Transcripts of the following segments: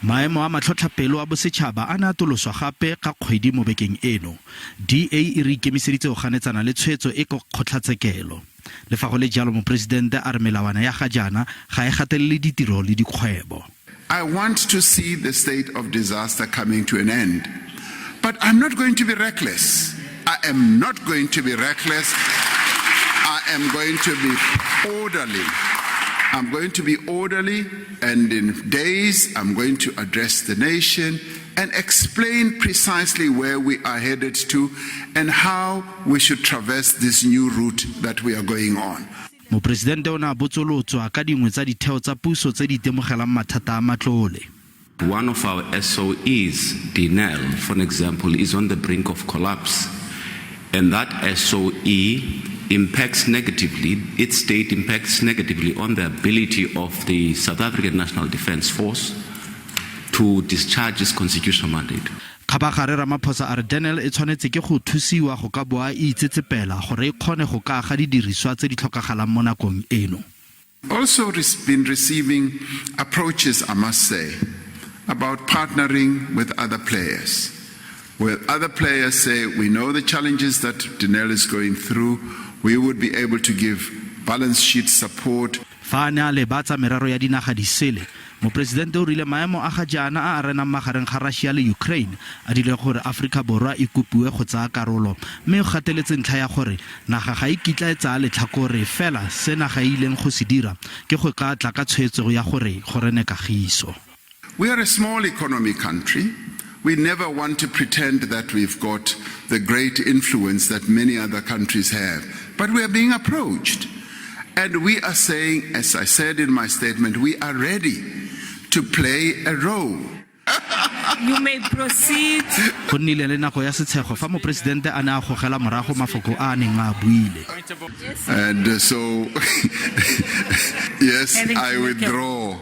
Maemo a matlhotlhapelo a bosetšhaba a ne a atoloswa gape ga kgwedi mo bekeng eno. DA e re ikemiseditse go ganetsana le tshwetso e ko kgotlatshekelo. Le fa go le jalo, moporesidente a re melawana ya ga jaana ga e gatelele ditiro le dikgwebo. I want to see the state of disaster coming to an end. But I'm not going to be reckless. I am not going to be reckless. I am going to be orderly. I'm going to be orderly, and in days, I'm going to address the nation and explain precisely where we are headed to and how we should traverse this new route that we are going on. Moporesidente o ne a botsolotswa ka dingwe tsa ditheo tsa puso tse di itemogelang mathata a matlole. One of our SOEs, Denel, for an example, is on the brink of collapse. And that SOE impacts negatively, its state impacts negatively on the ability of the South African National Defence Force to discharge its constitutional mandate. Kgabagare Ramaphosa a re Denel e tshwanetse ke go thusiwa go ka boa e itsetsepela gore e kgone go ka aga didiriswa tse di tlhokagalang mo nakong eno. Also been receiving approaches, I must say, about partnering with other players. Where other players say, we know the challenges that Denel is going through, we would be able to give balance sheet support. Fa a ne a leba tsa merero ya dinaga di sele, moporesidente o rile maemo a ga jaana a a renang magareng ga Russia le Ukraine a dirile gore Aforika Borwa e kopiwe go tsaya karolo, mme o gateletse ntlha ya gore naga ga e kitla e tsaya letlhakore, fela se naga e ileng go se dira ke go ka tla ka tshwetso ya gore go rene kagiso. We are a small economy country. We never want to pretend that we've got the great influence that many other countries have. But we are being approached. And we are saying, as I said in my statement, we are ready to play a role. You may proceed. Go nnile le nako ya setshego fa moporesidente a ne a gogela morago mafoko a a neng a buile. And so, yes, I withdraw.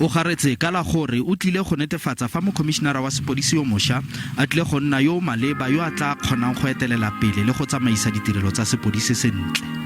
O garetse ka la gore o tlile go netefatsa fa mokhomišenara wa sepodisi yo mošwa a tlile go nna yo o maleba yo a tla kgonang go etelela pele le go tsamaisa ditirelo tsa sepodisi sentle.